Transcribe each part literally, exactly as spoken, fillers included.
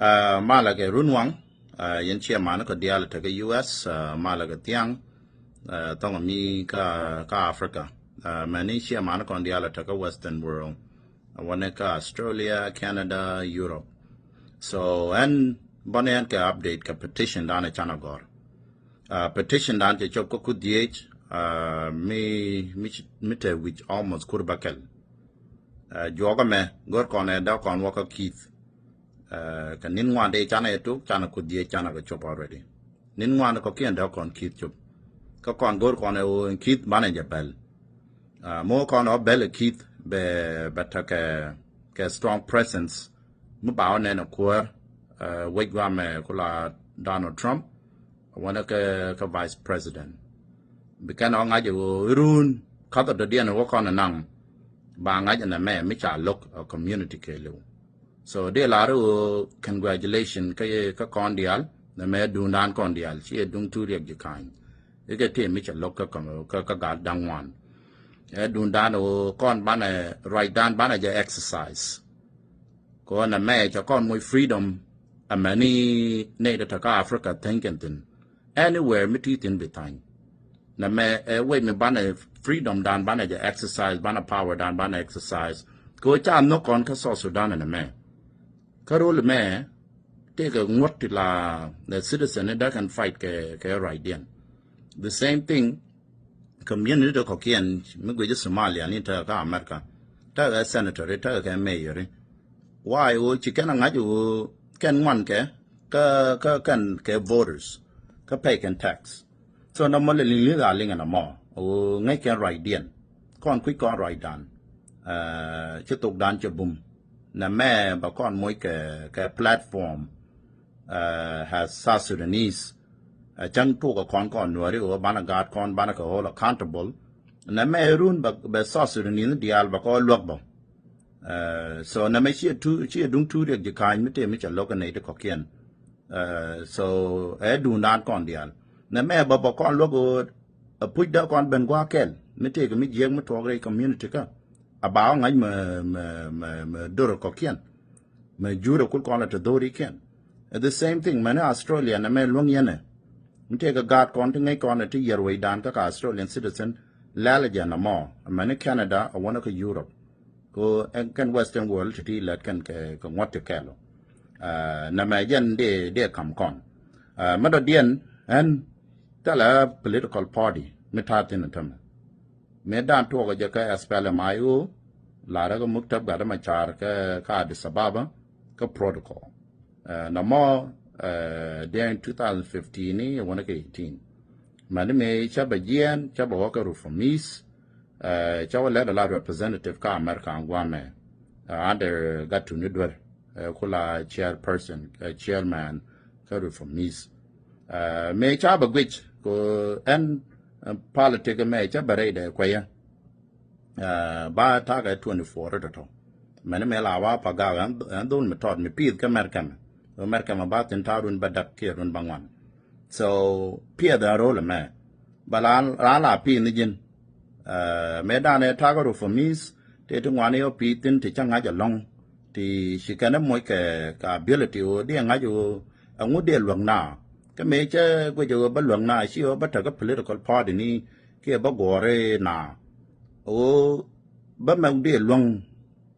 Aa, malɛ kɛ Runwaŋ, aa, yɛn ciɛ mani kɔ diaal tekä U S, aa, malɛ kɛ thiaŋ, aa, thɔŋ mi kä, kä Africa. Aa, mɛni ciɛ mani kɔn diaal tekä Western world. Aa, wanɛ kä Australia, Canada, Europe. So ɛn bɔni ɛn kɛ update kɛ petition dan ɛ canɛ gɔr. Aa, petition dan cɛ cop kä kuth dhiec, aa, mi, mi, mi te wi̱c almost kur bäkɛl. Aa, juɔkä mɛ, go̱r kɔn ɛ dɔ̱k kɔn wä kä Keith. Aa, kɛ ni̱n ŋuan dee canɛ ɛ tuk, canɛ kuth dhiec canɛ kɛ cop already. Ni̱n ŋuan kɔ̱kiɛn dee kɔn Keith cop. Kä kɔn go̱r kɔn ɛ ɣöö in Keith banɛ jɛ bɛl. Aa, mi wä kɔn ɛ wä bɛl ɛ Keith bɛ, bɛ tekɛ kɛ strong presence. Mi ba wä nɛn ɛ kuäär, aa, wec guamɛ kula Donald Trump. Wanɛ kɛ, kɛ vice president. Bi kɛn ɔ ŋa̱c ɛ ɣöö irun kathɔ dɔ̱diɛn ɛ wä kɔn ɛ naŋ. Ba ŋa̱c ɛ nɛ mɛ mi ca lo̱k ɛ community kɛɛliw. So dee lar ɣöö congratulation kä yɛ kä kɔn diaal, nɛ mɛ duundan kɔn diaal, ci ɛ duŋ tu riɛk ji̱ ka̱ny. Ikɛ tëë mi cɛ lo̱k kä kɔn kä, kä gal da̱ŋ ŋuan. Ɛ duundan ɣöö kɔn banɛ ruacdan banɛ jɛ exercise. Kɛ ɣöö nɛ mɛ cɛ kɔn moc freedom, amäni nɛy dee te kä Africa thi̱n kɛn thi̱n. Anywhere mi ti thi̱n bi tha̱ny. Nɛ mɛ ɛ wec mi banɛ freedom dan banɛ jɛ exercise, banɛ power dan banɛ exercise. Kɛ ɣöö ca nhök kɔn kä South Sudan nɛ mɛ. Kä rol mɛ tëëkɛ ŋuɔ̱t ti la the citizen ni dee kɛn fight kɛ, kɛ ruacdiɛn. The same thing, community kɔ̱kiɛn mi guic Somalia ni te kä America, tekɛ senator, tekɛ kɛ mayor. Why? Ɣöö ci kɛn a ŋa̱c ɣöö kɛn ŋuan kɛ, kä, kä kɛn kɛ voters, kä pay kɛn tax. So nɔmɔ lɛ li̱ŋ li̱ŋ a liŋ ɛn ɛmɔ ɣöö ŋäc kɛn ruacdiɛn. Kɔn kui̱c kɔn ruacdan. Aa, ci thokdan cɛ bum. Nɛ mɛ bɛ kɔn moc kɛ, kɛ platform, aa, as South Sudanese. Aa, cäŋ tuɔk ɛ kɔn kɔn nuɔri ɣöö banɛ gaat kɔn banɛ kɛ hold accountable. Nɛ mɛ run bɛ, bɛ South Sudanese diaal bɛ kɔn luäk bä. Aa, so nɛ mɛ ciɛ tu, ciɛ duŋ tu riɛk ji̱ ka̱ny mi tëë mi cɛ lo̱k ɛ nɛy ti kɔ̱kiɛn. Aa, so ɛ duundan kɔn diaal. Nɛ mɛ bä bä kɔn luäk ɣöö a puc dee kɔn ben gua̱a̱k kɛl mi tëëkɛ mi jiääk mi tuɔɔk rɛy community kä. A ba wä ŋa̱c mɛ, mɛ, mɛ, mɛ dor kɔ̱kiɛn. Mɛ jurɛ kul kɔn la te dhorikiɛn. Ɛ the same thing mɛni Australia nɛ mɛ luäŋ yɛnɛ. Mi tëëkɛ gaat kɔn ti ŋäc kɔn ɛ ti yɛr wecdan kä kä Australian citizen lɛl jɛ nɔmɔ. Mɛni Canada a wänä kä Europe. Ko ɛn kɛn Western world ti ti lɛt kɛn kɛ, kɛ ŋuɔ̱t ti kɛl. Aa, nɛ mɛ jɛn dee, dee kam kɔn. Aa, mɛ dɔ̱diɛn ɛn thilɛ political party mi ta̱a̱ thi̱n tämɛ. Mëë dan tuɔɔk jɛ kä S P L M I O, larɛ kä muktab gatdä ma car kä, kä Addis Ababa, kä protocol. Aa, nɔmɔ, aa, during two thousand fifteen ni, wänä kä eighteen. Mɛni mëë cä bɛ jiɛɛn, cä bɛ wä kä reformist, aa, cä wä lɛt a la representative kä America ŋuamɛ, aa, under Gatuni Duer, aa, kula chairperson, aa, chairman, kä reformist. Aa, mëë ca bɛ guic, ko ɛn, aa, politic mëë ca bɛ rɛy dɛ kuɛyä. Aa, ba takɛ twenty four tɔtɔ. Mɛni mëë la wa pa gak ɛn, ɛn dhol mi tɔt mi pi̱th kä mɛr kɛmɛ. Mɛr kɛmɛ ba thin ta̱a̱ run ba dak kiɛ run ba ŋuan. So piɛth a rol mɛ. Ba la, la, la pi̱th ni ji̱n. Aa, mëë danɛ takɛ reformist ti ti ŋuan iɔ pi̱th thin ti ca ŋa̱c alɔ̱ŋ. Ti ci kɛn ɛ moc kɛ, kɛ ability ɣöö diɛ ŋa̱c ɣöö ɛŋu diɛ luäk na. Kä mëë cɛ guic ɣöö bä luäk na ci ɣöö bä tekɛ political party ni kiɛ bä guɔ̱ɔ̱ri na. Ɣöö bä mɛk diɛ luäŋ,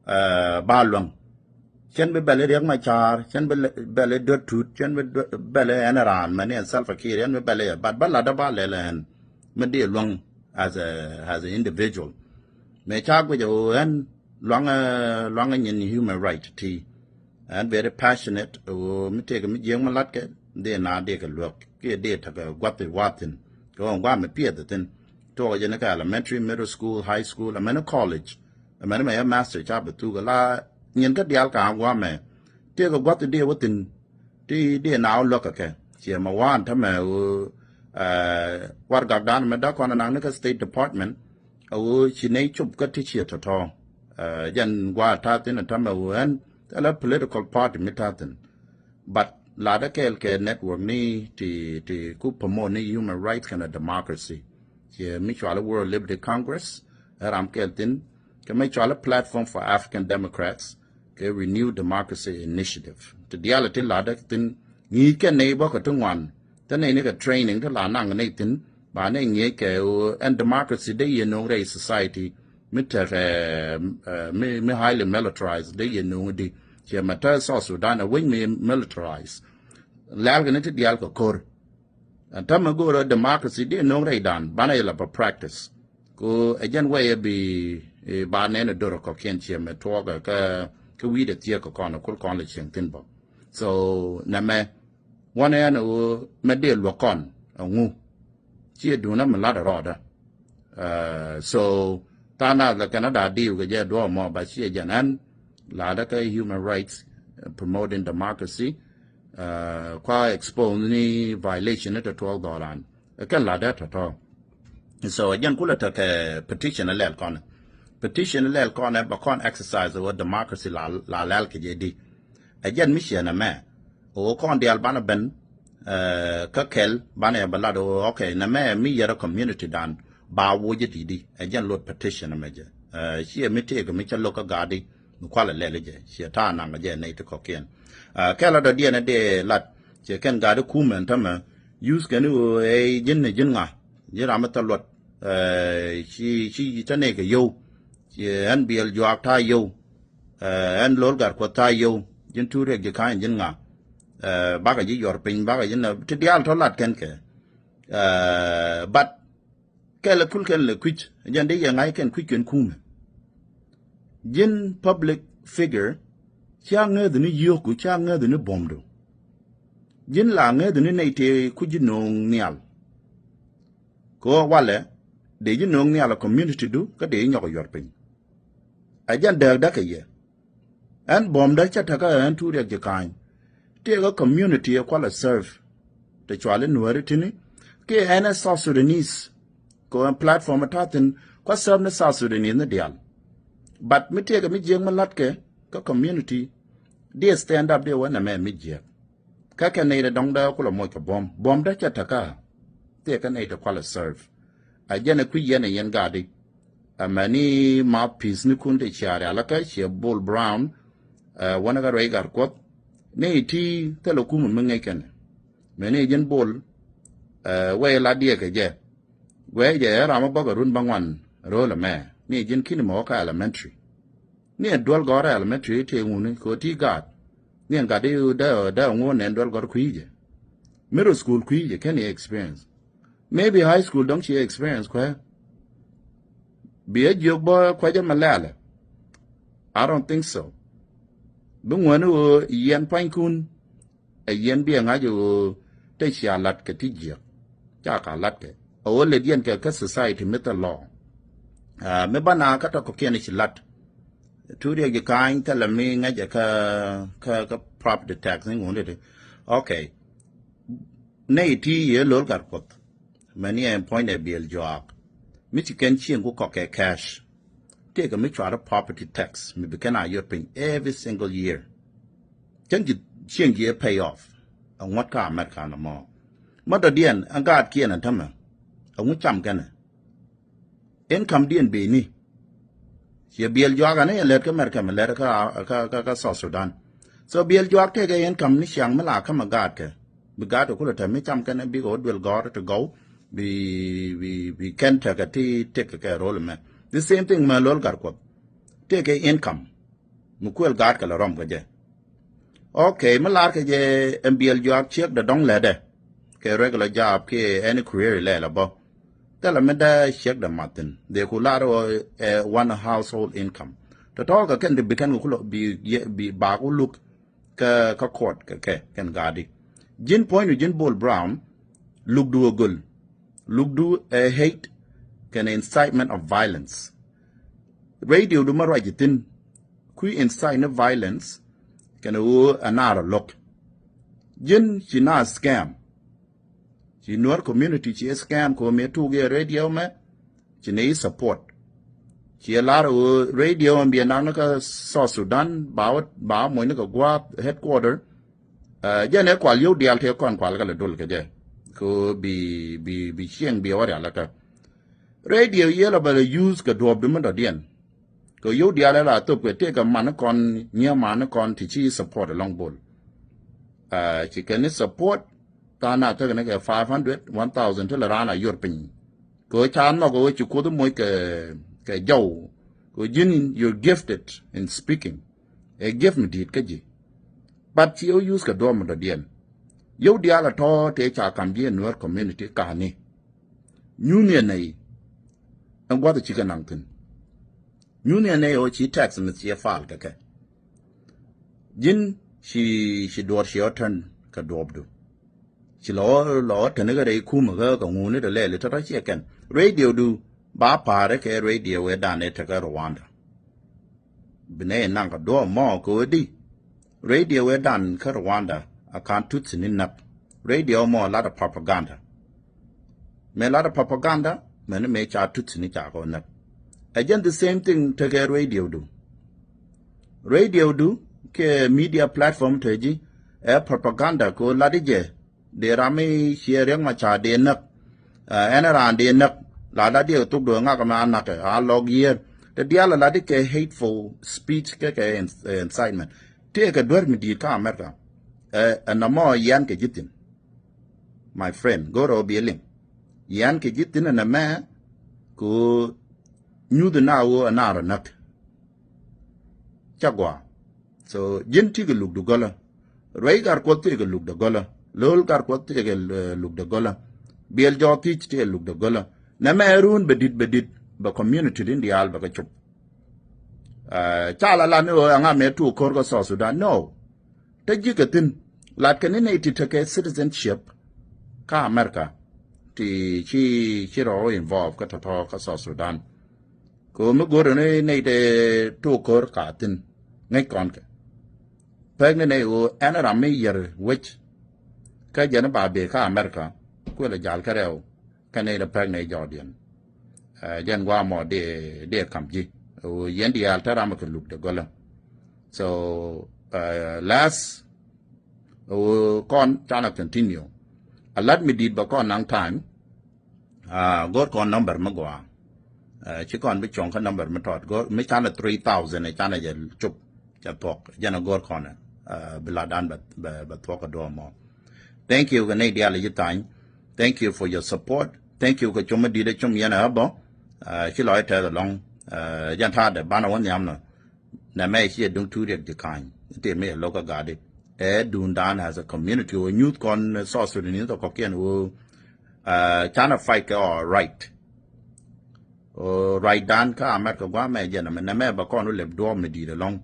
aa, ba luäŋ. Cɛn bi bɛl i̱ Riɛk Macar, cɛn bi bɛl i̱ Duet Tut, cɛn bi bɛl i̱ ɛn raan mɛn i̱ ɛn Salva Kiir, cɛn bi bɛl i̱, but bä latdä ba lɛl ɛn mi diɛ luäŋ as a, as a individual. Mëë ca guic ɛ ɣöö ɛn luaŋ, ɛ, luaŋ ɛ nyin human right ti. Ɛn very passionate ɣöö mi tëëkɛ mi jiääk mi latkɛ, dee na dee kɛ luäk kiɛ dee tekɛ gua̱th i̱ wathin. Kɛ ɣöö gua̱a̱th mi piɛth ɛ thi̱n. Tuɔɔk jɛ ni kɛ elementary, middle school, high school, ɛmɛni college. Ɛmɛni mɛ yɛ master ca bɛ thuk ala nyin kä diaal ka ɣän gua̱a̱th mɛ. Tëëkɛ gua̱th i̱ dee wä thi̱n. Ti dee na wä luäk kɛ kɛ ciɛ mɛ waan tämɛ ɣöö, ɛ, warɛgakdan mɛ däk kɔn ɛ naŋ ni kä State Department. A ɣöö ci nɛy cop kä ti ciɛ tɔ̱tɔ̱. Ɛ, jɛn gua̱a̱th ta̱a̱ thi̱n ɛ tämɛ ɣöö ɛn thilɛ political party mi ta̱a̱ thi̱n. But latdä kɛɛl kɛ network ni ti, ti ku promote ni human rights kɛnɛ democracy. Ciɛ mi cuali World Liberty Congress, ɛ ram kɛɛl thi̱n, kɛ mi cuali Platform for African Democrats, kɛ Renew Democracy Initiative. Ti diaal ti latdä thi̱n, ŋi̱i̱c kɛn nɛy bä kɛ ti ŋuan, te nɛy ni kɛ training ti la naŋ nɛy thi̱n, ba nɛy ŋi̱eec kɛ ɣöö ɛn democracy dee yɛ no̱o̱ŋ rɛy society mi tekɛ, eh, mi, mi highly militarized, dee yɛ no̱o̱ŋ di. Ciɛ mɛ te South Sudan ɛ wec mi militarized. Lɛl kɛ ni ti diaal kɛ ko̱r. Ɛn tämɛ go̱o̱rä democracy dee no̱o̱ŋ rɛydan, banɛ yɛ la bä practice. Ko ɛ jɛn wɛyɛ bi, eh, ba nɛn ɛ dor kɔ̱kiɛn ciɛ mɛ tuɔɔkɛ kä, kä wi̱i̱dɛ thiek kɛ kɔn ɛ kul kɔn lɛ cieŋ thi̱n bä. So nɛmɛ, wanɛ ɛn ɛ ɣöö mɛ dee luɔk kɔn ɛŋu. Ciɛ duundä mi lat ɛ rɔɔdä. Uh, so tha̱a̱ŋ nath lɛ kɛn a da̱a̱ diw kɛ jɛ duɔ̱ɔ̱p mɔ, ba ciɛ jɛn ɛn latdä kä human rights, uh, promoting democracy, uh, kua expose ni violation ni tɔ̱tɔ̱ dhɔran. Ɛ kɛn latdä tɔ̱tɔ̱. So ɛ jɛn kulɛ tekɛ petition ɛ lɛl kɔn. Petition ɛ lɛl kɔn ɛ ba kɔn exercise wä democracy la, la lɛl kɛ jɛ di. Ɛ jɛn mi ciɛ nɛmɛ ɣöö kɔn diaal banɛ ben, eh, kä kɛl banɛ bɛ lat ɣöö, okay, nɛmɛ mi yɛrɛ community dan ba woc i̱ ti̱ti̱. Ɛ jɛn lot petition ɛmɛ jɛ. Eh, ciɛ mi tëëkɛ mi cä lo̱k kä gaatdi mi kualɛ lɛl i̱ jɛ, ciɛ ta̱a̱ naŋ jɛ nɛy ti kɔ̱kiɛn. Eh, kɛl a dɔ̱diɛn ɛ dee lat ciɛ kɛn gaatdi kumɛ ɛn tämɛ, use kɛn i̱ ɣöö ɛ ji̱n ɛ ji̱n ŋa, ji̱n ram mi thil luɔt. Eh, ci, ci, ci te nɛy kɛ yio̱w. Ciɛ ɛn Biɛl Juaak ta̱a̱ yio̱w. Eh, ɛn Lol Gatkuɔth ta̱a̱ yio̱w, ji̱n Tuut Riɛk Ji̱ Ka̱ny ji̱n ŋa. Eh, bakɛ ji̱ yuɔr piny, bakɛ ji̱n ɛ ti diaal tɔ̱ lat kɛn kɛ. Eh, but kɛl ɛ kul kɛn lɛ kui̱c, jɛn dee yɛ ŋa̱c kɛn kui̱c kɛn kumɛ. Ji̱n public figure, cia ŋäth ni yio̱o̱ku, cia ŋäth ni buɔ̱mdu. Ji̱n la ŋäth ni nɛy tëë ku ji̱ no̱o̱ŋ nhial. Kɛ ɣöö walɛ dee ji̱ no̱o̱ŋ nhial ɛ community du, kä dee ji̱ nyɔk ɛ yuɔr piny. Ɛ jɛn dääkdä kɛ yɛ. Ɛn buɔ̱mdä cä tekä ɛn Tuut Riɛk Ji̱ Ka̱ny. Tëëkɛ community ɛ kualɛ serve. Te cuali Nuääri ti̱ni kiɛ ɛn ɛ South Sudanese. Kɛ ɣöö ɛn platform ɛ ta̱thi̱n kua serve ni South Sudanese ni diaal. But mi tëëkɛ mi jiäk mi la̱tkɛ kä community, diɛ stand up diɛ wä nɛmɛ mi jiäk. Kä kɛ nɛy rɛ dɔ̱ŋ dee kulɛ moc kɛ buɔ̱m. Buɔ̱m dee cɛ tekä. Thiɛ kɛ nɛy ti kualɛ serve. A jɛn ɛ kui̱ yɛn ɛ yɛn gaatdi. Amäni mouthpiece ni kun ti cia rial kä ciɛ Bol Brown. Ɛ, wänä kä Ruec Gatkuɔth. Nɛy ti thilɛ kumɛ mi ŋäc kɛn. Mäni ji̱n Bol, ɛ, wee la diɛ kɛ jɛ. Guɛ jɛ ɛ ram mi bäkɛ run bäŋuan ro̱o̱l ɛmɛ. Ni ji̱n ki̱ni mɛ wä kä elementary. Ni ɛ duel gɔ̱rä elementary ti ŋuni kɛ ɣöö ti gaat. Ni ɛn gat i̱ dee, dee ŋuɔ̱n nɛn duel gɔ̱r kui̱ jɛ. Middle school kui̱ jɛ kɛn i̱ experience. Maybe high school dɔ̱ŋ ci experience kuɛ. Bi ɛ jiök bä kuɛ jɛ mɛ lɛlɛ. I don't think so. Bi ŋuäni ɣöö yɛn puanykun. Ɛ yɛn bi ɛ ŋa̱c ɣöö te cia lat kɛ ti jiäk. Ca ka lat kɛ. Ɛ ɣöö lɛ diɛn kɛ kä society mi thil lɔ. Ah, mi bana kä tɔk kɔ̱kiɛn ci lat. Tuut Riɛk Ji̱ Ka̱ny thilɛ mi ŋäcɛ kä, kä, kä property tax ni ŋuundɛ ti. Okay. Nɛy ti yɛ Lol Gatkuɔth. Mäni ɛn puɔ̱nydɛ Biɛl Juaak. Mi ci kɛn cieŋ ku kɔk kɛ cash. Tëëkɛ mi cuarɛ property tax mi bi kɛn a yot piny every single year. Cäŋ ji̱ cieŋ ji̱ ɛ pay off. Ɛ ŋuɔ̱t kä America nɔmɔ. Mä dɔ̱diɛn ɛn gaatkiɛn ɛn tämɛ. Ɛŋu cam kɛnɛ. Income diɛn beni. Ciɛ Biɛl Juaak ɛn i̱ lɛt kä America mi lɛt kä, kä, kä, kä South Sudan. So Biɛl Juaak tëëkɛ income ni ciaŋ mi la kä mɛ gaatkɛ. Bi gaat kɛ kulɛ tɛm mi cam kɛn bikɛ wä duel gɔ̱r ti gɔw. Bi, bi, bi kɛn tekɛ ti tekɛ kɛ rol mɛ. The same thing mɛ Lol Gatkuɔth. Tëëkɛ income. Mi kuël gaat kɛ lɛ rɔm kɛ jɛ. Okay, mi lar kɛ jɛ ɛn Biɛl Juaak ciek dɛ dɔ̱ŋ lɛtdɛ. Kɛ regular job kiɛ any career lɛ lɛ bä. Thilɛ mi dee ciek dɛ mathin. Dhie ku lar ɣöö ɛ one household income. Tɔ̱tɔ̱ kɛ kɛn di bi kɛn kɛ kulɔ bi, bi baak wä luk kä, kä court kɛ kɛ kɛn gaatdi. Ji̱n puɔ̱nydu ji̱n Bol Brown, lukdu ɛ göl. Lukdu ɛ hate kɛnɛ incitement of violence. Radio du mä ruac ji̱ thi̱n. Kui̱ incite ni violence kɛnɛ ɣöö ɛ naar ɛ lo̱k. Ji̱n ci naar scam. Ci Nuer community ci scam kɛ ɣöö mi tuk yɛ radio mɛ. Ci nɛ i̱ support. Ci ɛ lar ɣöö radio mɛ bi ɛ nak ni kä South Sudan ba wä, ba wä moc ni kɛ gua̱a̱th headquarter. Ɛ, jɛn ɛ kual yio̱w diaal tëë kɔn kual kɛ lɛ dol kɛ jɛ. Kɛ ɣöö bi, bi, bi cieŋ bi ɛ wä rial ɛ kä. Radio yɛl ɛ bɛ lɛ use kɛ duɔ̱ɔ̱pdu mi dɔ̱diɛn. Kɛ yio̱w diaal ɛ la thop kɛ tëëkɛ man ni kɔn, nyiee man ni kɔn ti ci support ɛlɔ̱ŋ Bol. Ci kɛn ni support tha̱a̱ŋ na tekɛ ni kɛ five hundred, one thousand ti lɛ raan a yor piny. Kɛ ɣöö ca nhɔk ɣöö ci Kuoth moc kɛ, kɛ jɔw. Kɛ ɣöö ji̱n you're gifted in speaking. Ɛ gift mi di̱i̱t kä ji̱. But ci ɣä use kɛ duɔ̱ɔ̱p mi dɔ̱diɛn. Yio̱w diaal a tɔ̱ tëë ca kam ji̱ ɛ Nuer community ka̱ni. Nyuuni ɛ nɛy. Ɛn gua̱th ɛ cikɛ naŋ thi̱n. Nyuuni ɛ nɛy ɣöö ci tax mi thiee fal kɛ kɛ. Ji̱n ci, ci duɔ̱ɔ̱r ci ɣä tän kɛ duɔ̱ɔ̱pdu. Ci lɔ, lɔ teni kä rɛy kumä kä kɛ ŋuni tɔ lɛli tɔtɔ ciɛ kɛn. Radio du ba pa̱a̱ri kɛ radio ëë dan ëë tekä Rwanda. Bi nɛ naŋ kɛ duɔ̱ɔ̱p mɔ kɛ ɣöö di radio ëë dan kä Rwanda a ka̱n Tutsi ni näk. Radio mɔ lat a propaganda. Mëë lat a propaganda, mɛni mëë ca Tutsi ni ca kɔ näk. Ɛ jɛn the same thing tekɛ radio du. Radio du kɛ media platform te ji̱ ɛ propaganda kɛ ɣöö lat i̱ jɛ dee ram mi ciɛ Riɛk Macar dee näk. Ɛn raan dee näk la la diɛ thok duɔ̱ɔ̱ŋ ŋak mɛ a näk a lɔk yiër. Te diaal la la di kɛ hateful speech kɛ kɛ incitement. Tëëkɛ duer mi di̱i̱t kä America. Ɛn nɔmɔ yɛn kɛ ji̱ thi̱n. My friend, go̱rɛ ɔ bi liŋ. Yɛn kɛ ji̱ thi̱n ɛn ɛmɛ kɛ ɣöö nyuth na ɣöö ɛn a rɔ näk. Ca gɔaa. So ji̱n ti kɛ luk dugɔlä. Ruec Gatkuɔth tëëkɛ lukdɛ gɔlä. Lo̱l Gatkuɔth tëëkɛ lukdɛ gɔlä. Biɛl Jɔɔk Thiec tëëkɛ lukdɛ gɔlä. Nɛmɛ run bɛ di̱t bɛ di̱t bɛ community din diaal bɛ kɛ cop. Ca la la ni ɣöö ɛŋa mɛ tuuk ko̱r kä South Sudan. No. Te ji̱ kɛ thi̱n. Lat kɛ ni nɛy ti tekɛ citizenship kä America. Ti ci ci rɔ involve kä tɔ̱tɔ̱ kä South Sudan. Kɛ ɣöö mi go̱o̱rɛ ni nɛy te tuuk ko̱r ka thi̱n ŋäc kɔn kɛ. Pek ni nɛy ɣöö ɛn ram mi yɛr wec. Kä jɛn ba bee kä America kuël jal kä rɛw kä nɛy ni pek nɛy jɔɔdiɛn. Jɛn guamɔ diɛ kam ji̱ ɣöö yɛn diaal te ram kɛ luk de gɔlä. So last ɣöö kɔn canɛ continue. A lat mi di̱i̱t bɛ kɔn naŋ time. Go̱r kɔn number mi gɔaa. Ci kɔn bi cuɔ̱ŋ kä number mi tɔt go̱r mi canɛ three thousand ɛ canɛ jɛ cop. Cɛ thuɔk jɛn a go̱r kɔn ɛ bi la dan bɛ thuɔk a duɔ̱ɔ̱mɔ. Thank you kɛ nɛy diaal ji̱ thany. Thank you for your support. Thank you kɛ com mi di̱t ɛ com yɛn ɛ bä. Ci lɔ itɛth alɔŋ. Jɛn ta̱a̱dɛ banɛ wä nhiam nɔ. Nɛ mɛ ciɛ duŋ tuut riɛk ji̱ ka̱ny ti mi ɛ lo̱k kä ga̱a̱di. Ɛ duundan as a community ɣöö nyuth kɔn South Sudanese kɔ̱kiɛn ɣöö canɛ fight kɛ ɔ right. Ɣöö right dan kä America guamɛ jɛn ɛmɛ nɛ mɛ bɛ kɔn wä lɛp duɔɔp mi di̱i̱t ɛlɔ̱ŋ.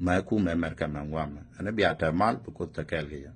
Mɛ kumɛ America mɛ guamɛ ɛn bia tɛ mal bi Kuoth tɛ kɛɛl kɛ yɛ.